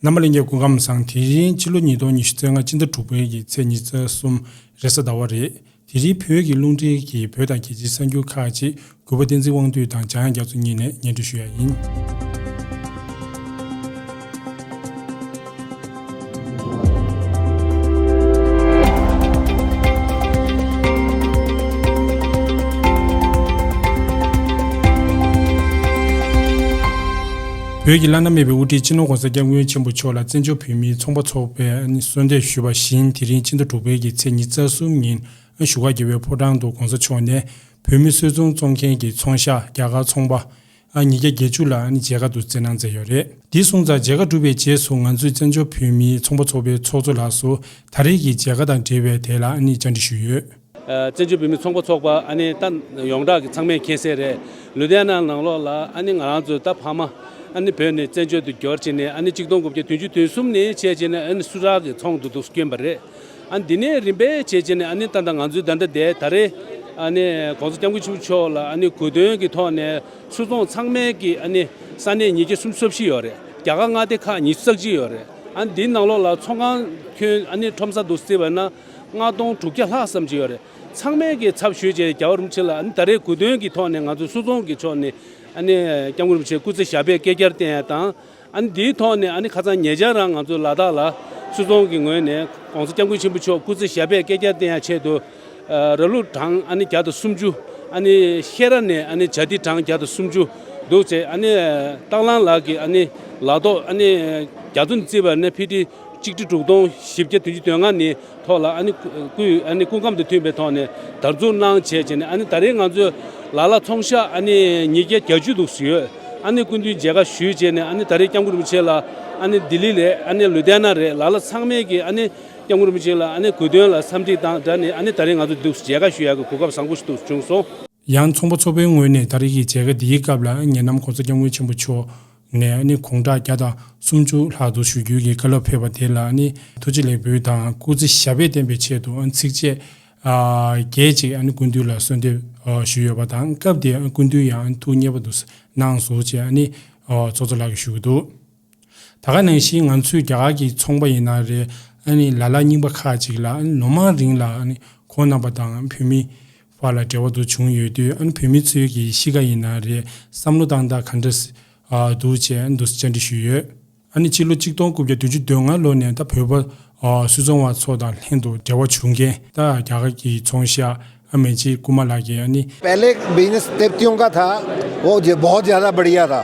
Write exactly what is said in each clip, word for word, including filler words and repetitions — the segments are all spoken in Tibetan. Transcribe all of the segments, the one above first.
རྣམ་པ་ལྷན་རྒྱས་སྐུ་ཁམས་བཟང་། དེ་རིང་ཕྱི་ལོ་ཉིས་སྟོང་ཉི་ཤུ་རྩ་ལྔ་སྤྱི་ཟླ་དྲུག་པའི་གི་ཚེས་ཉི་ཤུ་རྩ་གསུམ་རེས་གཟའ་ཟླ་བ་རེད། དེ་རིང་བོད་ཀྱི་རླུང་འཕྲིན་གྱི་བོད་དང་རྒྱལ་སྤྱིའི་གསར་འགྱུར་ཁག་ཅིག་གུས་པ་བསྟན་འཛིན་དབང་འདུས་དང་འཇམ་དབྱངས་རྒྱ་མཚོ་གཉིས་ནས་སྙན་སྒྲོན་ཞུ་ཡ་ཡིན། བོད་ཀྱི་བླ་ན་མེད་པའི་དབུ་ཁྲིད་སྤྱི་ནོར་༸གོང་ས་༸སྐྱབས་མགོན་ཆེན་པོ་མཆོག་ལ་བཙན་བྱོལ་བོད་མིའི་ཚོང་པ་ཚོགས་པས་གསོལ་འདེབས་ཞུས་པ་བཞིན། དེ་རིང་སྤྱི་ཟླ་དྲུག་པའི་གི་ཚེས་ཉི་ཤུ་རྩ་གསུམ་ཉིན་བཞུགས་སྒར་རྒྱལ་བའི་ཕོ་བྲང་དུ་༸གོང་ས་མཆོག་ནས་བོད་མི་སུད་ཚོང་བཙོང་མཁན་གྱི་ཚོང་ཤག་རྒྱ་གར་ཚོང་པ་ཉིས་བརྒྱ་བརྒྱད་ཅུ་ལ་མཇལ་ཁ་དུ་བསྩལ་གནང་མཛད་ཡོད་རེད། འདི་སོང་ཙང་མཇལ་ཁ་གྲུབ་པའི་རྗེས་སུ་ང་ཚོས་བཙན་བྱོལ་བོད་མིའི་ཚོང་པ་ཚོགས་པའི་ཚོགས་གཙོ་ལགས་སུ་ད་རེས་ཀྱི་མཇལ་ཁ་དང་འབྲེལ་བའི་ཐད་ལ་བཅར་འདྲི་ཞུས་ཡོད། བཙན་བྱོལ་བོད་མིའི་ཚོང་པ་ཚོགས་པ་ཨ་ནི་ད་ཡོངས་གྲགས་ཀྱི་ཚང་མས་མཁྱེན་གསལ་རེད། ལུ་དྷི་ཡ་ན་ནང་ལོགས་ལ་ཨ་ནི་ང་རང་ཚོའི་ད་ཕ་མ་ཨ་ནི་བོད་ནས་བཙན་བྱོལ་དུ་འབྱོར་བྱས་ནས་ཨ་ནི་གཅིག་སྟོང་དགུ་བརྒྱ་བདུན་ཅུ་དོན་གསུམ་ནས་བྱས་བྱས་ནས་ཨ་ནི་སུད་ཊར་གྱི་ཚོང་དུ་འདུག་བསྐྱོན་པ་རེད། ཨ་ནི་འདི་ནས་རིམ་པས་བྱས་བྱས་ནས་ཨ་ནི་ད་ལྟ་ང་ཚོའི་ད་ལྟ་དེ་ད་རེས་ཨ་ནི་༸གོང་ས་༸སྐྱབས་མགོན་ཆེན་པོ་མཆོག་ལ་ཨ་ནི་གོ་སྟོན་གྱི་ཐོག་ནས་སུད་ཚོང་ཚང་མའི་གི་ཨ་ནི་ས་གནས་ཉིས་བརྒྱ་སུམ་ཅུ་སོ་བཞི་ཡོད་རེད། རྒྱ་གར་མངའ་སྡེ་ཁག་ཉི་ཤུ་རྩ་གཅིག་ཡོད་རེད། ཨ་ནི་འདིའི་ནང་ལོགས་ལ་ཚོང་ཁང་ཁྱོན་ཨ་ནི་ཁྲོམ་ས་དུ་བརྩིས་པ་ན་ལྔ་སྟོང་དྲུག་བརྒྱ་ལྷག་ཙམ་ཅིག་ཡོད་རེད། ཚང་མས་ཀྱི་ཚབ་ཞུས་བྱས་རྒྱལ་བ་རིན་པོ་ཆེ་ལ་ཨ་ནི་ད་རེས་གོ་སྟོན་གྱི་ཐོག་ནས་ང་ཚོ་སུད་ཚོང་གི་ཕྱོགས་ནས་ཨ་ནི་༸སྐྱབས་མགོན་རིན་པོ་ཆེ་སྐུ་ཚེ་ཞབས་པད་བསྐལ་བརྒྱར་བརྟན་ཡ་དང་། ཨ་ནི་འདིའི་ཐོག་ནས་ཨ་ནི་ཁ་སང་ཉེ་ཆར་རང་ང་ཚོ་ལ་དྭགས་ལ་སུད་ཚོང་གི་ངོས་ནས་༸གོང་ས་༸སྐྱབས་མགོན་ཆེན་པོ་མཆོག་སྐུ་ཚེ་ཞབས་པད་བསྐལ་བརྒྱར་བརྟན་ཡ་ཆེད་དུ་ར་ལུག་གྲངས་ཨ་ནི་བརྒྱ་དང་སུམ་ཅུ། ཨ་ནི་ཤེས་ར་ནས་ཨ་ནི་ཇ་ཏི་གྲངས་བརྒྱ་དང་སུམ་ཅུ་འདུག་ཅེས། ཨ་ནི་སྟག་ལང་ལགས་ཀྱིས་ཨ་ནི་ལག་ཐོག་ཨ་ནི་རྒྱ་མཚོ་ནས་བརྩིས་པ་ནི་ཕི་ཊི་གཅིག་ཁྲི་དྲུག་སྟོང་བཞི་བརྒྱ་བདུན་ཅུ་དོན་ལྔ་ནི་ཐོག་ལ་ཨ་ནི་སྐུའི་ཨ་ནི་སྐུ་ཁམས་དང་མཐུན་པའི་ཐོག་ནས་དར་འཛུགས་གནང་བྱས་བྱས་ནས། ཨ་ནི་ད་རེས་ང་ཚོས་ལ་ལ་ཚོང་ཤག་ཨ་ནི་ཉིས་བརྒྱ་བརྒྱད་ཅུ་འདུག་ཡོད། ཨ་ནི་སྐུ་མདུན་མཇལ་ཁ་ཞུས་བྱས་ནས་ཨ་ནི་ད་རེས་༸སྐྱབས་མགོན་རིན་པོ་ཆེ་ལ་ཨ་ནི་ལྡི་ལི་ལ་ཨ་ནི་ལུ་དྷི་ཡ་ན་རེད། ལ་ལ་ཚང་མས་ཀྱིས་ཨ་ནི་༸སྐྱབས་མགོན་རིན་པོ་ཆེ་ལ་ཨ་ནི་གོ་སྟོན་ལ་འཚམས་འདྲི་དང་སྦྲགས་ནས་ཨ་ནི་ད་རེས་ང་ཚོ་འདུག་མཇལ་ཁ་ཞུ་ཡག་གི་གོ་སྐབས་བཟང་པོ་ཞིག་འདུག་བྱུང་སོང་། ཡང་ཚོང་པ་ཚོགས་པའི་ངོས་ནས་ད་རེས་ཀྱི་མཇལ་ཁ་འདིའི་སྐབས་ལ་ཉེ་ལམ་༸གོང་ས་༸སྐྱབས་མགོན་ཆེན་པོ་མཆོག་ནས་ཨ་ནི་དགུང་གྲངས་བརྒྱ་དང་སུམ་ཅུ་ལྷག་འདུག་ཞུ་རྒྱུའི་གི་བཀའ་སློབ་ཕེབས་པ་དེ་ལ་ཨ་ནི་ཐུགས་རྗེ་ལེགས་འབུལ་དང་སྐུ་ཚེ་ཞབས་པད་བརྟན་པའི་ཆེད་དུ་ཨ་ནི་ཚིགས་བཅད་ཨ་བརྒྱད་ཅིག་ཨ་ནི་སྐུ་མདུན་ལ་གསོལ་འདེབས་ཨ་ཞུས་ཡོད་པ་དང་། སྐབས་དེ་ཨ་ནི་སྐུ་མདུན་ཡང་ཨ་ནི་ཐུགས་མཉེས་པོ་འདུག་གནང་སོང་ཅེས་ཨ་ནི་ཨ་ཚོགས་གཙོ་ལགས་ཀྱིས་ཞུ་གི་འདུག། ད་ག་ནང་བཞིན་ང་ཚོའི་རྒྱ་གར་གྱི་ཚོང་པ་ཡིན་ན་རེད། ཨ་ནི་ལ་ལ་རྙིང་པ་ཁག་ཅིག་ལ་ཨ་ནི་ལོ་མང་རིང་ལ་ཨ་ནི་ཁོང་རྣམ་པ་དང་བོད་མི་བར་ལ་འབྲེལ་བ་དུ་བྱུང་ཡོད་དུས། ཨ་ནི་བོད་མི་ཚོའི་གི་གཤིས་ཀ་ཡིན་ན་རེད། བསམ་བློ་བཏང་སྟངས་ག་འདྲ་ཨ་འདུག་ཅེས་ཨ་ནི་འདུག་སེ་བཅར་འདྲི་ཞུས་ཡོད། ཨ་ནི་ཕྱི་ལོ་གཅིག་སྟོང་དགུ་བརྒྱ་བདུན་ཅུ་དོན་ལྔ་ལོ་ནས་ད་བོད་པ་ཨ་སུད་ཚོང་བ་ཚོ་དང་ལྷན་དུ་འབྲེལ་བ་བྱུང་མཁན་ད་རྒྱ་གར་གྱི་ཚོང་ཤག་ཨ་མེ་ཅི་ཀུ་མ་ལགས་ཀྱིས་ཨ་ནི། पहले बिजनेस तिब्बतियों का था, वो ज- बहुत ज़्यादा बढ़िया था।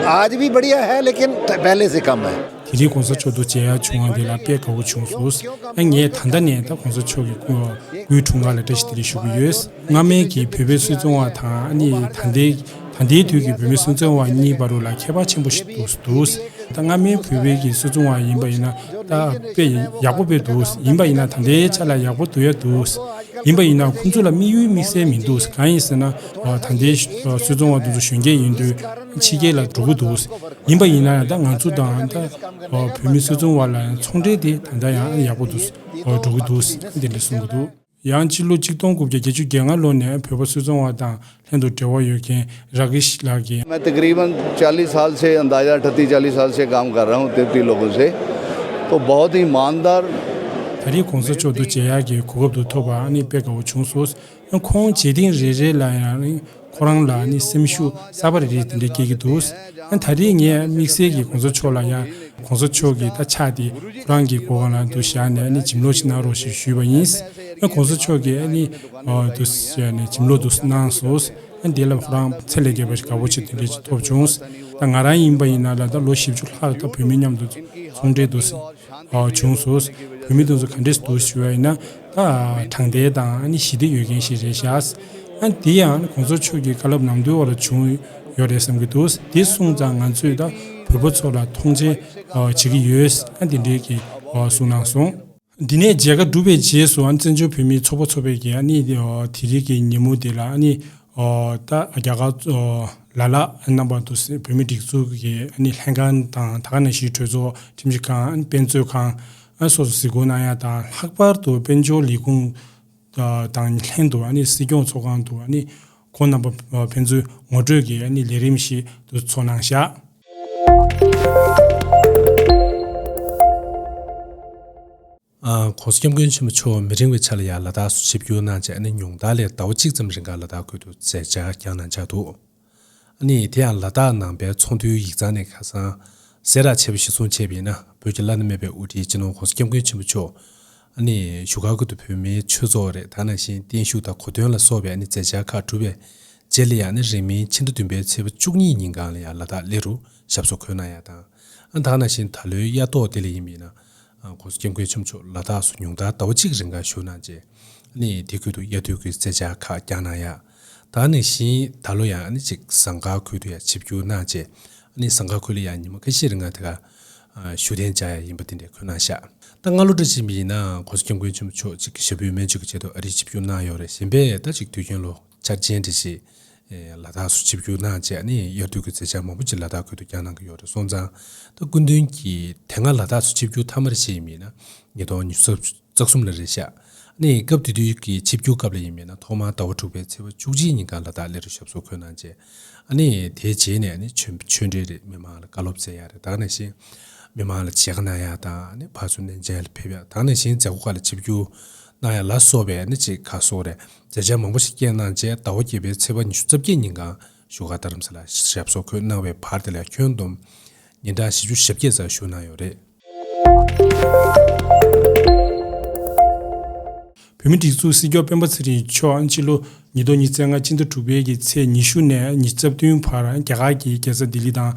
आज भी बढ़िया है, लेकिन त- पहले से कम है। དེ་རིང་༸གོང་ས་མཆོག་ཏུ་མཇལ་ཡག་བྱུང་བ་དེ་ལ་དཔེ་དགའ་བོ་བྱུང་སོང་། ཨ་ངས་ད་ལྟ་ནས་ད་༸གོང་ས་མཆོག་གི་སྐུ་སྐུའི་འཁྲུངས་སྐར་ལ་བཀྲ་ཤིས་བདེ་ལེགས་ཞུ་གི་ཡོད། སྔ་མའི་གི་བོད་པའི་སུད་ཚོང་བ་དང་ཨ་ནི་ད་ལྟའི་ད་ལྟའི་དུས་ཀྱི་བོད་མི་སུད་ཚོང་བ་གཉིས་བར་ལ་ཁྱད་པར་ཆེན་པོ་ཞིག་འདུག་འདུག་ད་སྔ་མའི་བོད་པའི་གི་སུད་ཚོང་བ་ཡིན་པ་ཡིན་ན་ད་དཔེ་ཡག་པོ་དཔེ་འདུག་ཡིན་པ་ཡིན་ན་ད་ལྟའི་ཆ་ལ་ཡག་པོ་འདུག་ཡ་འདུག་ཡིན་པ་ཡིན་ན་ཁོང་ཚོ་ལ་དམིགས་ཡུལ་དམིགས་བསལ་མི་འདུག་གང་ཡིན་ཟེར་ན་ད་ལྟའི་སུད་ཚོང་བ་དེ་ཚོ་གཞོན་སྐྱེས་ཡིན་དུས་ཕྱི་རྒྱལ་ལ་འགྲོ་གི་འདུག་ཡིན་པ་ཡིན་ན་ད་ང་ཚོ་དང་ད་བོད་མི་སུད་ཚོང་བ་ལ་ཚོང་འབྲེལ་དེ་ད་ལྟ་ཡང་ཡག་པོ་འདུག་འགྲོ་གི་འདུག་དེ་འདྲ་གསུང་གི་འདུག་ཡང་སྤྱི་ལོ་གཅིག་སྟོང་དགུ་བརྒྱ་བརྒྱད་ཅུ་གྱ་ལྔ་ལོ་ནས་བོད་པ་སུད་ཚོང་བ་དང་ལྷན་དུ་འབྲེལ་བ་ཡོད་མཁན་ར་ཀེ་ཤི་ལགས་ཀྱིས། मैं तकरीबन चालीस साल से, अंदाज़ा अठतीस चालीस साल से काम कर रहा हूँ तिब्बती लोगों से, तो बहुत ही ईमानदार। ད་རེས་༸གོང་ས་མཆོག་ཏུ་མཇལ་ཡག་གི་གོ་སྐབས་དུ་ཐོབ་པ་ནི་དཔེ་དགའ་བོ་བྱུང་སོང་། ཁོང་མཇལ་ཐེངས་རེ་རེ་ལ་ཡང་ཁོ་རང་ལ་ནི་སེམས་ཤུགས་གསར་པ་རེ་རེ་དེ་འདྲ་སྐྱེ་གི་འདུག་ཨ་ད་རེས་ངས་དམིགས་བསལ་གྱིས་༸གོང་ས་མཆོག་ལ་ཡང་༸གོང་ས་མཆོག་གི་ད་ཕྱག་དེ་ཁོ་རང་གི་སྒོ་ཁ་ལ་འདུག་བཞག་ནས་ཨ་ནི་གྱིམ་ལོག་ཅིག་གནང་རོགས་ཞེས་ཞུས་པ་ཡིན། ཨ་༸གོང་ས་མཆོག་གིས་ཨ་ནི་འདུག་བྱས་ནས་གྱིམ་ལོག་འདུག་གནང་སོང་། ཨ་འདི་ལ་ཁོ་རང་ཚད་ལས་བརྒལ་བ་ཞིག་དགའ་པོ་བྱེད་དེ་འདྲ་ཅིག་ཐོབ་བྱུང་། ད་ང་རང་ཡིན་པ་ཡིན་ན་ལ་ད་ལོ་བཞི་བཅུ་ལྷག་ད་བོད་མི་མཉམ་དུ་ཚོང་འབྲེལ་འདུག་ཨ་བྱུང་སོང་། བོད་མི་དེ་ཚོ་ག་འདྲས་འདུག་ཞུ་བ་ཡིན་ན་ད་དྲང་བདེན་དང་ཨ་ནི་ཞི་བདེ་ཡོད་མཁན་ཞིག་རེད་ཤག་ཨ་དེ་ཡང་༸གོང་ས་མཆོག་གི་བཀའ་སློབ་ནམ་དུས་བར་ལ་བྱུང་ཡོད་རེད་བསམ་གྱི་འདུག་དེ་སོང་ཙང་ང་ཚོས་ད་བོད་པ་ཚོ་ལ་མཐོང་ཆེན་བྱེད་ཀྱི་ཡོད། ཨ་དེ་འདྲའི་གི་གསུངས་གནང་སོང་། འདི་ནས་མཇལ་ཁ་གྲུབ་པའི་རྗེས་སུ་ཨ་བཙན་བྱོལ་བོད་མིའི་ཚོགས་པ་ཚོགས་པའི་གི་ཨ་ནི་དེ་རིང་གི་ཉིན་མོ་དེ་ལ་ཨ་ནི་ཨོ་ད་རྒྱ་གར་ཨོ་ལ་ལ་རྣམ་པ་དུ་བོད་མིའི་སྒྲིག་འཛུགས་ཀྱི་ཨ་ནི་ལྷན་ཁང་དང་ད་ག་ནང་བཞིན་གྲོས་ཚོགས་ཁྲིམས་ཞིབ་ཁང་ཨ་ནི་དཔེ་མཛོད་ཁང་ཨ་སོགས་སུ་གཟིགས་སྐོར་གནང་ཡ་དང་། ལྷག་པར་དུ་དཔལ་འབྱོར་ལས་ཁུངས་དང་ལྷན་དུ་ཨ་ནི་སྲིད་སྐྱོང་ཚོགས་ཁང་དུ་ཨ་ནི་ཁོང་རྣམ་པ་ཕན་ཚུན་ངོ་སྤྲོད་ཀྱི་ཨ་ནི་ལས་རིམ་ཞིག་དུ་ཚོགས་གནང་བཞག ༸གོང་ས་༸སྐྱབས་མགོན་ཆེན་པོ་མཆོག་མི་རིང་བའི་ཆ་ལ་ཡང་ལ་དྭགས་སུ་ཆིབས་བསྒྱུར་གནང་རྗེས། ཨ་ནི་ཉུང་མཐའ་ལ་ཟླ་བ་གཅིག་ཙམ་རིང་ག་ལ་དྭགས་ཁུལ་དུ་མཛད་འཆར་བསྐྱངས་གནང་འཆར་འདུག་ཨ་ནི་དེ་ཡང་ལ་དྭགས་ནང་པའི་ཚོགས་འདུའི་ཡིག་ཚང་ནས་ཁ་སང་གསལ་བསྒྲགས་ཆེ་བ་ཞིག་གསུངས་བྱས་པ་ཡིན་ན། བོད་ཀྱི་བླ་ན་མེད་པའི་དབུ་ཁྲིད་སྤྱི་ནོར་༸གོང་ས་༸སྐྱབས་མགོན་ཆེན་པོ་མཆོག་ཨ་ནི་བཞུགས་སྒར་ཁུལ་དུ་བོད་མིའི་ཆོས་ཚོགས་རེད། ད་ནང་བཞིན་བརྟན་བཞུགས་དང་གོ་སྟོན་ལ་སོགས་པའི་ཨ་ནི་མཛད་འཆར་ཁག་གྲུབ་པའི་རྗེས་ལ་ཡང་ནི་རིང་མིན་ཕྱི་ཟླ་བདུན་པའི་ཚེས་པ་བཅུ་གཉིས་ཉིན་གང་ལ་ཡང་ལ་དྭགས་སླེ་རུ་ཞབས་སོར་འཁོད་གནང་ཡ་དང་། ཨ་ད་ནང་བཞིན་ད་ལོའི་དབྱར་ཐོག་དེ་ལ་ཡིན་པ་ཡིན་ན། ༸གོང་ས་༸སྐྱབས་མགོན་ཆེན་པོ་མཆོག་ལ་དྭགས་སུ་ཉུང་མཐར་ཟླ་བ་གཅིག་རིང་ག་བཞུགས་གནང་རྗེས། ཨ་ནི་དེ་ཁུལ་དུ་དབྱར་དུས་ཀྱི་མཛད་འཆར་ཁག་བསྐྱངས་གནང་ཡ། ད་ནང་བཞིན་ད་ལོ་ཡང་ཨ་ནི་ཅིག་ཟངས་དཀར་ཁུལ་དུ་ཡང་ཆིབས་བསྒྱུར་གནང་རྗེས། ཨ་ནི་ཟངས་དཀར་ཁུལ་ལ་ཡང་ཉི་མ་ཁ་ཤས་རིང་ག་དེ་ག་བཞུགས་གདན་འཇགས་ཡ་ཡིན་པ་དེ་འདྲ་འཁོད་གནང་ཤག་ད་སྔ་ལོ་འདྲ་ཅིག་ཡིན་ན་༸གོང་ས་༸སྐྱབས་མགོན་ཆེན་པོ་མཆོག་ཅིག་ཞབས་པུས་སྨན་བཅོས་ཀྱི་ཆེད་དུ་ཨ་རིར་ཆིབས་བསྒྱུར་གནང་ཡོད་རེད། གཞན་པས་ད་ཅིག་དུས་རྒྱུན་ལོ་འཆར་ཅན་འདྲ་ཞིག་ལ་དྭགས་སུ་ཆིབས་བསྒྱུར་གནང་རྗེས། ཨ་ནི་དབྱར་དུས་ཀྱི་མཛད་འཆར་མང་པོ་ཅིག་ལ་དྭགས་ཁུལ་དུ་བསྐྱངས་གནང་གི་ཡོད་རེད། སོང་ཙང་ད་སྐུ་མདུན་གྱིས་དེ་སྔ་ལ་དྭགས་སུ་ཆིབས་བསྒྱུར་མཐའ་མར་བྱས་ཡིན་ན་ཉིས་སྟོང་ཉི་ཤུ་རྩ་གསུམ་ལ་རེད་ཤག་ཨ་ནི་སྐབས་དེ་དུས་ཀྱི་ཆིབས་བསྒྱུར་སྐབས་ལ་ཡིན་པ་ཡིན་ན་ཐོག་མར་ཟླ་བ་དྲུག་པའི་ཚེས་པ་བཅུ་གཅིག་ཉིན་གང་ལ་དྭགས་སླེ་རུ་ཞབས་སོར་འཁོད་གནང་རྗེས། ཨ་ནི་དེའི་རྗེས་ནས་ཨ་ནི་ཆོས་ཆོས་འབྲེལ་རེད། མི་མང་ལ་བཀའ་སློབ་སྩལ་ཡ་རེད། ད་ནང་བཞིན་མི་མང་ལ་མཇལ་ཁ་གནང་ཡ་དང་། ཨ་ནི་ཕར་ཚུར་གནས་མཇལ་ལ་ཕེབས་ཡ། ད་ནང་བཞིན་མཛད་སྒོ་ཁག་ལ་ཆིབས་བསྒྱུར་གནང་ཡ་ལ་སོགས་པའི་ཨ་ནི་ཅིག་ཁ་གསོ་རེད། མཛད་འཆར་མང་པོ་ཞིག་བསྐྱངས་གནང་རྗེས། ཟླ་བ་བརྒྱད་པའི་ཚེས་པ་ཉི་ཤུ་རྩ་བརྒྱད་ཉིན་གང་བཞུགས་སྒར་རྡ་རམ་ས་ལར་ཞབས་སོར་འཁོད་གནང་བའི་བར་དེ་ལ་ཁྱོན་བསྡོམས་ཉིན་གྲངས་བཞི་བཅུ་ཞེ་བརྒྱད་ཙམ་བཞུགས་གནང་ཡོད་རེད། བོད་མིའི་སྒྲིག་འཛུགས་སྲིད་སྐྱོང་སྤེན་པ་ཚེ་རིང་མཆོག་ཕྱི་ལོ་ཉིས་སྟོང་ཉི་ཤུ་རྩ་ལྔ་སྤྱི་ཟླ་དྲུག་པའི་གི་ཚེས་ཉི་ཤུ་ནས་ཉི་ཤུ་རྩ་བདུན་བར་རྒྱ་གར་གྱི་རྒྱལ་ས་ལྡི་ལི་དང་།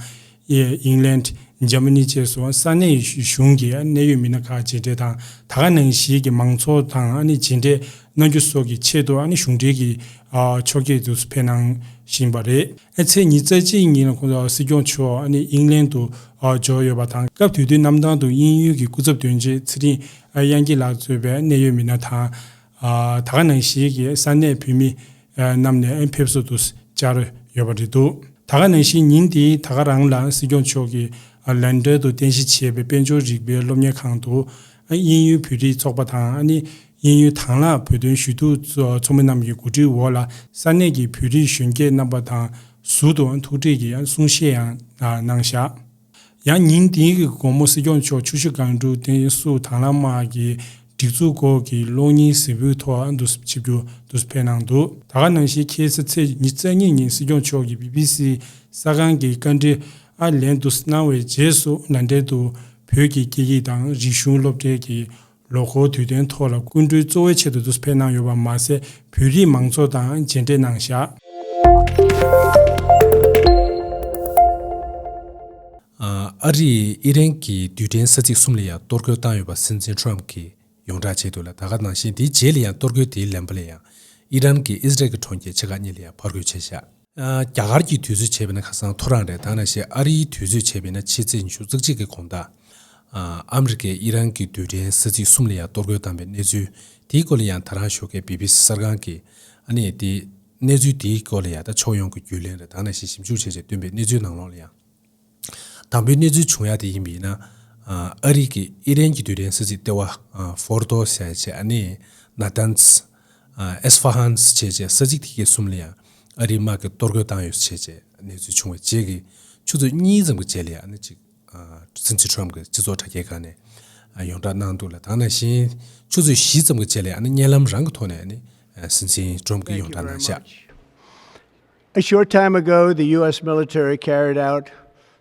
ཨིང་ལན། འཇར་མ་ནི་བཅས་སུ་ས་གནས་གཞུང་གི་གནད་ཡོད་མི་སྣ་ཁག་མཇལ་འཕྲད་དང་། ད་ག་ནང་བཞིན་གྱི་མང་ཚོགས་དང་ཨ་ནི་མཇལ་འཕྲད་གནང་རྒྱུ་སོགས་ཀྱི་ཆེད་དུ་ཨ་ནི་གཞུང་འབྲེལ་གྱི་ཨ་ཕྱོགས་སྐྱོད་དུ་ཕེབས་གནང་བཞིན་པ་རེད། ཨ་ཚེས་ཉི་ཤུ་རྩ་གཅིག་ཉིན་ལ་ཁོང་ཚོ་སྲིད་སྐྱོང་མཆོག་ཨ་ནི་ཨིང་ལན་དུ་ཨ་འབྱོར་ཡོད་པ་དང་། སྐབས་དེ་དུས་གནམ་ཐང་དུ་དབྱིན་ཡུལ་གྱི་སྐུ་ཚབ་དོན་གཅོད་ཚེ་རིང་ཨ་དབྱངས་སྐྱིད་ལགས་གཙོས་པའི་གནད་ཡོད་མི་སྣ་དང་། ཨ་ད་ག་ནང་བཞིན་གྱི་ས་གནས་བོད་མི་རྣམས་ནས་ཕེབས་བསུ་དུ་བཅར་ཡོད་པ་རེད་འདུག་ད་ག་ནང་བཞིན་ཉིན་དེའི་ད་ག་རང་ལ་སྲིད་སྐྱོང་མཆོག་གིས་ཨ་ལན་ཀྲན་དུ་རྟེན་གཞི་བྱས་པའི་དཔལ་འབྱོར་རིག་པའི་སློབ་གཉེར་ཁང་དུ་ཨ་དབྱིན་ཡུལ་བོད་རིགས་ཚོགས་པ་དང་། ཨ་ནི་དབྱིན་ཡུལ་དྭང་བླངས་བོད་དོན་ཞུ་གཏུག་ཚོགས་མི་རྣམས་ཀྱི་གོ་སྒྲིག་འོག་ལ་ས་གནས་ཀྱི་བོད་རིགས་གཞོན་སྐྱེས་རྣམ་པ་དང་ཟུར་དུ་ཐུག་འཕྲད་ཀྱིས་གསུང་བཤད་ཡང་གནང་བཞག་ཡང་ཉིན་དེའི་གི་དགོང་མོ་སྲིད་སྐྱོང་མཆོག་ཆུ་བཞི་སྒང་དྲུག་བསྟན་སྲུང་དྭང་བླངས་དམག་གི་སྒྲིག་འཛུགས་སྐོར་གྱི་གློག་བརྙན་གཟིགས་འབུལ་ཐོག་འདུ་ཆིབས་བསྒྱུར་འདུ་ཕེབས་གནང་འདུག་ད་ག་ནང་བཞིན་ཁ་སང་ཚེས་ཉི་ཤུ་རྩ་གཉིས་ཉིན་སྲིད་སྐྱོང་མཆོག་གིས་བི་བི་སི་གསར་ཁང་གི་བཀའ་འདྲི་ཨ་ལན་དུ་གནང་བའི་རྗེས་སུ་ལན་ཀྲན་དུ་བོད་ཀྱི་སྐད་ཡིག་དང་རིག་གཞུང་སློབ་གྲྭའི་གི་ལོ་འཁོར་དུས་སྟོན་ཐོག་ལ་སྐུ་མགྲོན་གཙོ་བོའི་ཆེད་དུ་འདུ་ཕེབས་གནང་ཡོད་པ་མ་ཟད། བོད་རིགས་མང་ཚོགས་དང་མཇལ་འཕྲད་གནང་བཞག་ཨ་རིས་ཨི་རན་གྱི་རྡུལ་ཕྲན་ས་ཚིགས་གསུམ་ལ་ཡང་གཏོར་རྒོལ་བཏང་ཡོད་པ་སྲིད་འཛིན་ཊམ་གྱིས་ཡོངས་བསྒྲགས་བྱས་འདུག་ལ། ད་ག་ནང་བཞིན་དེའི་རྗེས་ལ་ཡང་གཏོར་རྒོལ་དེའི་ལན་པ་ལ་ཡང་ཨི་རན་གྱིས་ཨི་ཟི་རལ་གྱི་གྲོང་ཁྱེར་ཆེ་ཁག་གཉིས་ལ་ཡང་ཕར་རྒོལ་བྱས་བཞག་ཨ་རྒྱ་གར་གྱི་དུས་ཚོད་བྱས་པ་ན་ཁ་སང་ཐོ་རངས་རེད། ད་ག་ནང་བཞིན་ཨ་རིའི་དུས་ཚོད་བྱས་པ་ན་ཕྱི་ཚེས་ཉི་ཤུ་རྩ་གཅིག་གི་དགོང་དག་ཨ་ཨ་མི་རི་ཀས་ཨི་རན་གྱི་རྡུལ་ཕྲན་ས་ཚིགས་གསུམ་ལ་ཡང་གཏོར་རྒོལ་བཏང་པའི་གནས་ཚུལ་དེའི་སྐོར་ལ་ཡང་ད་རང་ཞོགས་ཀས་བི་བི་སི་གསར་ཁང་གིས་ཨ་ནི་དེ་གནས་ཚུལ་དེའི་སྐོར་ལ་ཡང་ད་ཕྱོགས་ཡོངས་ཀྱི་རྒྱུས་ལོན་རེད། ད་ག་ནང་བཞིན་ཞིབ་འཇུག་བྱས་རྗེས་བཏོན་པའི་གནས་ཚུལ་ནང་ལོགས་ལ་ཡང་དང་པོའི་གནས་ཚུལ་བྱུང་ཡ་དེ་ཡིན་པ་ཡིན་ན། ཨ་རི་གིས་ཨི་རན་གྱི་རྡུལ་ཕྲན་ས་ཚིགས་ལྟེ་བ་ཨ་ཧྥོར་དོ་ཟེར་བྱས། ཨ་ནི་ནཱ་ཏཱན་སི། ཨ་ཨེས་ཧྥ་ཧན་ཟེར་བྱས་ས་ཚིགས་དེ་གའི་གསུམ་ལ་ཡང་ཨ་རིའི་དམག་གིས་གཏོར་རྒོལ་བཏང་ཡོད་ཟེར་བྱས་གནས་ཚུལ་བྱུང་བའི་རྗེས་ཀྱི་ཆུ་ཚོད་གཉིས་ཙམ་གྱི་རྗེས་ལ་ཡང་ཨ་ནི་ཅིག་ཨ་སྲིད་འཛིན་ཊམ་གྱིས་སྤྱི་ཚོགས་དྲ་རྒྱའི་སྒང་ནས་ཨ་ཡོངས་བསྒྲགས་གནང་འདུག་ལ། ད་ག་ནང་བཞིན་ཆུ་ཚོད་བཞི་ཙམ་གྱི་རྗེས་ལ་ཡང་ཨ་ནི་བརྙན་ལམ་རང་གི་ཐོག་ནས་ཨ་ནི་ཨ་སྲིད་འཛིན་ཊམ་གྱིས་ཡོངས་བསྒྲགས་གནང་བཞག A short time ago, the U S military carried out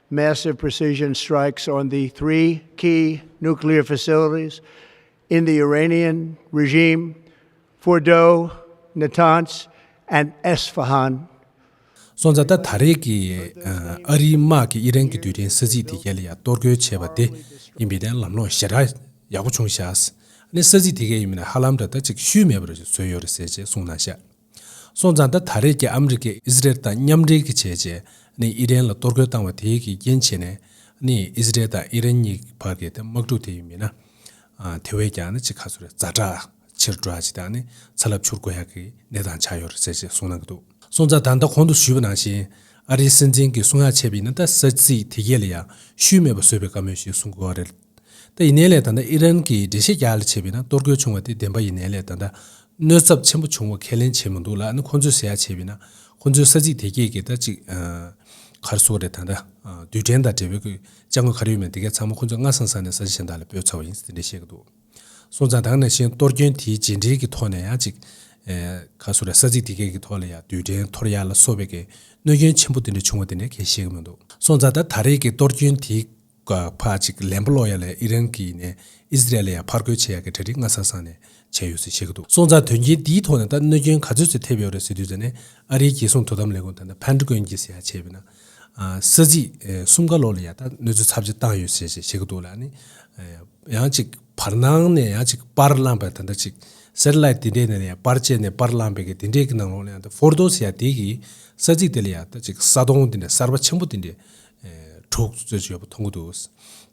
massive precision strikes on the three key nuclear facilities in the Iranian regime, Fordow, Natanz, and Esfahan. སོང་ཙང་ད་ད་རེས་ཀྱི་ཨ་རིའི་དམག་གིས་ཨི་རན་གྱི་རྡུལ་ཕྲན་ས་ཚིགས་དེ་གའི་ལ་ཡང་གཏོར་རྒོལ་བྱས་པ་དེ་ཡིན་པའི་ནས་ལམ་ལྷོང་ཞེ་དྲག་ཡག་པོ་བྱུང་ཤག་ཨ་ནི་ས་ཚིགས་དེ་གའི་ཡིན་པའི་ནས་ཧ་ལམ་འདྲ་ད་ཅིག་ཤུལ་མེད་པ་རེ་བཟོས་ཡོད་རེད་ཟེར་བྱས་གསུངས་གནང་ཤག་སོང་ཙང་ད་ད་རེས་ཀྱི་ཨ་མི་རི་ཀས་ཨི་ཟི་རལ་དང་མཉམ་འབྲེལ་གྱི་བྱས་རྗེས་ནི་ཨི་རན་ལ་གཏོར་རྒོལ་བཏང་བ་དེའི་གི་རྐྱེན་བྱས་ནས་ནི་ཨི་ཟི་རལ་དང་ཨི་རན་གཉིས་བར་གྱི་དེ་དམག་འཁྲུག་དེ་ཡིན་མིན་ན་དེ་བས་ཀྱང་ནི་ཅིག་ག་ཚོད་རེད་ཛ་དྲག་ཕྱིར་འགྲོ་ཡ་ཅིག་དང་ནི་ཚ་རླབས་འཕྱུར་དགོས་ཡ་གི་གནས་སྟངས་ཆགས་ཡོད་རེད་ཟེར་ཅེས་གསུངས་གནང་གི་འདུག་སོང་ཙང་ད་ལྟ་གོང་དུ་ཞུས་པ་ནང་བཞིན་ཨ་རིའི་སྲིད་འཛིན་གྱིས་གསུང་ཡ་བྱས་པ་ཡིན་ན་ད་ས་ཚིགས་དེ་གས་ལ་ཡང་ཤུལ་མེད་པ་བཟོས་པའི་བཀའ་མོལ་ཞིག་གསུང་དགོས་པ་རེད། ད་ཡིན་ནའི་ལས་ད་ལྟ་ཨི་རན་གྱིས་འགྲེལ་བཤད་རྒྱག་ལ་བྱས་པ་ཡིན་ན་གཏོར་རྒོལ་བྱུང་བ་དེ་བདེན་པ་ཡིན་ནའི་ལས་ད་ལྟ་གནོད་ཚབས་ཆེན་པོ་བྱུང་བ་ཁས་ལེན་བྱས་མི་འདུག་ལ། ཨ་ནི་ཁོང་ཚོས་ཟེར་ཡ་བྱས་པ་ཡིན་ན་ཁོང་ཚོའི་ས་ཚིགས་དེ་གས་ཀྱི་ད་ཅིག་ག་རེ་ཟེར་དགོས་རེད། ད་ལྟ་རྡུལ་ཕྲན་དང་འབྲེལ་བའི་གི་ཅ་དངོས་ག་རེ་ཡོད་མེད་དེ་གས་ཚང་མ་ཁོང་ཚོས་སྔ་སང་སང་ནས་ས་ཆ་གཞན་དག་ལ་སྤོས་ཚར་བ་ཡིན་ཟེར་དེ་འདྲ་བཤད་ཀྱི་འདུག་སོང་ཙང་ད་ག་ནང་བཞིན་གཏོར་སྐྱོན་དེའི་རྗེས་འབྲེལ་གྱི་ཐོག་ནས་ཡང་ཅིག་ཨེ་ག་སུ་རེད། ས་ཚིགས་དེ་གའི་གི་ཐོག་ལ་ཡང་རྡུལ་ཕྲན་འཐོར་ཡག་ལ་སོགས་པའི་གི་གནོད་སྐྱོན་ཆེན་པོ་དེ་འདྲ་བྱུང་བ་དེ་འདྲ་གལ་ཤེས་ཀྱི་མི་འདུག་སོང་ཙང་ད་ད་རེས་ཀྱི་གཏོར་སྐྱོན་དེའི་ཕར་ཅིག་ལན་པ་སློག་ཡ་ལ་ཨི་རན་གྱིས་ནས་ཨི་ཟི་རལ་ལ་ཡང་ཕར་རྒོལ་བྱེད་ཡ་གི་གྲ་སྒྲིག་སྔ་ས་སང་ནས་བྱས་ཡོད་ཟེར་བཤད་ཀྱི་འདུག་སོང་ཙང་དོན་རྐྱེན་འདིའི་ཐོག་ནས་ད་གནོད་སྐྱོན་ག་ཚོད་ཙམ་ཐེབས་ཡོད་རེད་ཟེར་དུས་ཙ་ནས་ཨ་རིའི་རྒྱལ་སྲུང་དོ་དམ་ལས་ཁུངས་ད་ལྟ་ཕན་ཌ་གོན་གྱིས་ཟེར་ཡ་བྱས་པ་ཡིན་ན། ས་ཚིགས་གསུམ་ཀ་ལོགས་ལ་ཡང་ད་གནོད་འཚེ་ཚབས་ཆེ་བཏང་ཡོད་ཟེར་བཤད་ཀྱི་འདུག་ལ་ནི། ཡང་ཅིག་བར་སྣང་ནས་ཡང་ཅིག་པར་བླངས་པའི་ད་ལྟ་ཅིག་སེ་ཊི་ལའེ་ཊི་དེ་འདྲས་ནས་ཡང་པར་བཅད་ནས་པར་བླངས་པའི་གི་དེ་འདྲས་ཀྱི་ནང་ལོགས་ལ་ཡང་ད་ཧྥོར་དོ་ཟེར་ཡ་དེ་གི་ས་ཚིགས་དེ་ལ་ཡང་ད་ཅིག་ས་དོང་དེ་འདྲས་གསར་པ་ཆེན་པོ་དེ་འདྲས་དྲུག་ཙམ་ཅིག་ཡོད་པ་མཐོང་གི་འདུག་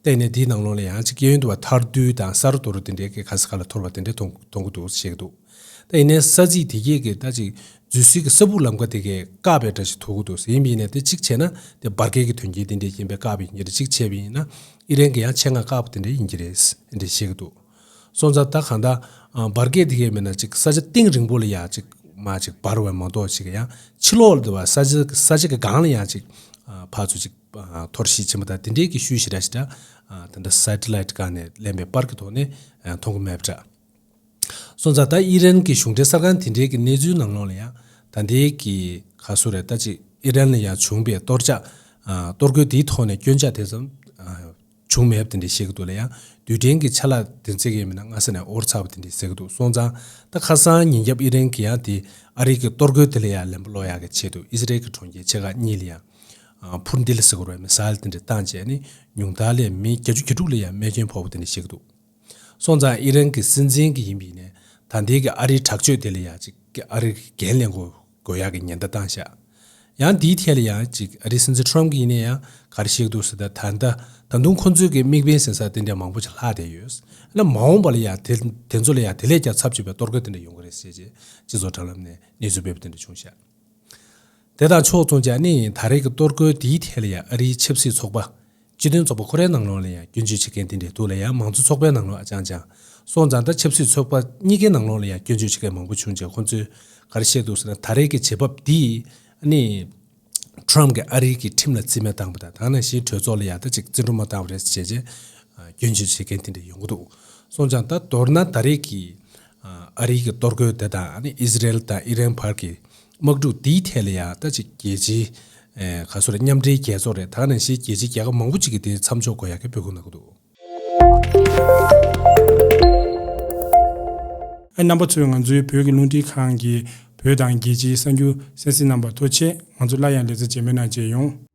དེ་ནས་དེའི་ནང་ལོགས་ལ་ཡང་ཅིག་གཡས་གཡོན་དུ་བ་ཐར་རྡུལ་དང་ས་རུ་རྡོ་རུ་དེ་འདྲས་ཀྱི་ག་ས་ག་ལ་འཐོར་བ་དེ་འདྲས་མཐོང་མཐོང་གི་འདུག་བཤད་ཀྱི་འདུག་ད་ཡིན་ནའི་ས་ཚིགས་དེ་གས་ཀྱི་ད་ཅིག་འཛུལ་སའི་གི་ས་སྦུག་ལམ་ཁ་དེ་གས་བཀག་པའི་འདྲ་ཞིག་ཐུག་གི་འདུག་ཡིན་པ་ཡིན་ནའི་དེ་གཅིག་བྱས་ན་དེ་འབར་གས་ཀྱི་དོན་རྐྱེན་དེ་འདྲས་ཡིན་པའི་བཀག་པ་ཡིན་གྱི་རེད། གཅིག་བྱས་པ་ཡིན་ན་ཨི་རན་གྱི་ཡང་ཆེད་མངགས་བཀག་པ་དེ་འདྲས་ཡིན་གྱི་རེད་འདྲས་བཤད་ཀྱི་འདུག་སོང་ཙང་ད་གང་ལྟར་འབར་གས་དེ་གས་མིན་ན་ཅིག་ས་ཆ་གཏིང་རིང་པོ་ལ་ཡང་ཅིག་མ་ཅིག་འབར་བས་མ་གཏོགས་ཅིག་ཡང་ཕྱི་ལོགས་ལ་དུ་བ་ས་ཆ་ས་ཆ་གི་སྒང་ལ་ཡང་ཅིག་ཕར་ཚུར་ཅིག་འཐོར་ཤེས་ཕྱིན་པ་དང་དེ་འདྲས་ཀྱི་ཤུལ་ཞེ་དྲག་ཞེ་དྲག་ད་ལྟ་སེ་ཊི་ལའེ་ཊི་སྒང་ནས་ལེན་པའི་པར་གྱི་ཐོག་ནས་མཐོང་གི་མེད་པ་འདྲ། སོང་ཙང་ད་ཨི་རན་གྱི་གཞུང་འབྲེལ་གསར་ཁང་དེ་འདྲའི་གི་གནས་ཚུལ་ནང་ལོགས་ལ་ཡང་ད་ལྟའི་གི་ག་སུ་རེད། ད་ཅིག་ཨི་རན་ལ་ཡང་བྱུང་པའི་གཏོར་ཆག་གཏོར་རྒོལ་དེའི་ཐོག་ནས་སྐྱོན་ཆག་དེ་ཙམ་བྱུང་མེད་པ་དེ་འདྲ་བཤད་ཀྱི་འདུག་ལ། ཡང་རྡུལ་ཕྲན་གྱི་ཆ་ལག་དེ་ཚད་ཀྱི་མིན་ན་སྔ་ས་ནས་འོར་ཚར་བ་དེ་འདྲ་ཟེར་གྱི་འདུག་སོང་ཙང་ད་ཁ་སང་ཉིན་རྒྱབ་ཨི་རན་གྱི་ཡང་དེ་ཨ་རི་གི་གཏོར་རྒོལ་དེ་ལ་ཡང་ལན་པ་སློག་ཡག་གི་ཆེད་དུ་ཨི་ཟི་རལ་གྱི་གྲོང་ཁྱེར་ཆེ་ཁག་གཉིས་ལ་ཡང་ཕུར་འདི་ལ་ཟེར་དགོས་རེད། མི་སེལ་དེ་འདྲ་བཏང་བྱས་ནས་ཉུང་མཐའ་ལས་མི་བརྒྱད་ཅུ་གྱ་དྲུག་ལ་ཡང་རྨས་སྐྱོན་ཕོག་པ་དེ་འདྲ་བཤད་ཀྱི་འདུག་སོང་ཙང་ཨི་རན་གྱི་སྲིད་འཛིན་གྱི་ཡིན་པ་ཡིན་ནའི་ད་ལྟའི་གི་ཨ་རིའི་དྲག་སྤྱོད་དེ་ལ་ཡང་ཅིག་ཨ་རི་འགན་ལེན་དགོས་དགོས་ཡག་གི་ཉེན་བརྡ་བཏང་ཤག་ཡང་དེའི་ཐད་ལ་ཡང་ཅིག་ཨ་རིའི་སྲིད་འཛིན་ཊམ་གྱིས་ཡིན་ནའི་ཡང་ག་རེ་བཤད་ཀྱི་འདུག་ཟེར་ན། ད་ལྟ་ད་དུང་ཁོ་ཚོའི་གི་དམིགས་འབེན་ཟིན་ས་དེ་འདྲ་མང་པོ་ཞིག་ལྷག་བསྡད་ཡོད། ཨ་ནི་མ་འོངས་པ་ལ་ཡང་དེ་དེ་ཚོ་ལ་ཡང་དེ་ལས་ཀྱང་ཚབས་ཆེ་བའི་གཏོར་རྒོལ་དེ་འདྲ་ཡོང་གི་རེད་ཟེར་བྱས་སྤྱི་ཚོགས་དྲ་ལམ་ནས་གནས་ཚུལ་སྤེལ་བ་དེ་འདྲ་བྱུང་ཤག་དེ་དང་ཕྱོགས་མཚུངས་ཀྱང་ནི་ད་རེས་ཀྱི་གཏོར་རྒོལ་འདིའི་ཐད་ལ་ཡང་ཨ་རིའི་ཆབ་སྲིད་ཚོགས་པ་སྤྱི་མཐུན་ཚོགས་པ་ཁོ་རའི་ནང་ལོགས་ལ་ཡང་སྐྱོན་བརྗོད་བྱེད་མཁན་དེ་འདྲ་འདུག་ལ། ཡང་མང་གཙོ་ཚོགས་པའི་ནང་ལོགས་ཨ་ཅང་ཅང་སོང་ཙང་ད་ཆབ་སྲིད་ཚོགས་པ་གཉིས་ཀའི་ནང་ལོགས་ལ་ཡང་སྐྱོན་བརྗོད་བྱེད་མཁན་མང་པོ་བྱུང་རྗེས་ཁོ་ཚོས་ག་རེ་བཤད་འདུག་ཟེར་ན། ད་རེས་ཀྱི་བྱེད་བབ་འདིས་ནི་ཊམ་གྱིས་ཨ་རི་གི་ཁྲིམས་ལ་རྩིས་མེད་བཏང་པ་དང་ད་ག་ནང་བཞིན་གྲོས་ཚོགས་ལ་ཡང་ད་ཅིག་བརྩི་འགྲོ་མ་བཏང་བ་རེད་ཟེར་བྱས་རྗེས་སྐྱོན་བརྗོད་བྱེད་མཁན་དེ་འདྲ་ཡོང་གི་འདུག་སོང་ཙང་ད་མདོར་ན་ད་རེས་ཀྱི་ཨ་རིའི་གི་གཏོར་རྒོལ་དེ་དང་ཨ་ནི་ཨི་ཟི་རེལ་དང་ཨི་རན་བར་གྱི་དམག་འཁྲུག་འདིའི་ཐད་ལ་ཡང་ད་ཅིག་རྒྱལ་སྤྱིའི་ཨེ་ག་སོ་རེ་མཉམ་འབྲེལ་རྒྱལ་ཚོགས་རེད། ད་ག་ནང་བཞིན་རྒྱལ་སྤྱིའི་རྒྱལ་ཁབ་མང་པོ་ཅིག་གིས་དེ་མཚམས་འཇོག་དགོས་ཡག་གི་འབོད་སྐུལ་གནང་གི་འདུག་ཨ་རྣམ་པ་ཚོས་ང་ཚོའི་བོད་ཀྱི་རླུང་འཕྲིན་ཁང་གི་བོད་དང་རྒྱལ་སྤྱིའི་གསར་འགྱུར་གསན་གཟིགས་གནང་བར་ཐུགས་རྗེ་ཆེ། ང་ཚོ་སླར་ཡང་ལེ་ཚན་རྗེས་མའི་ནང་མཇལ་ཡོང་།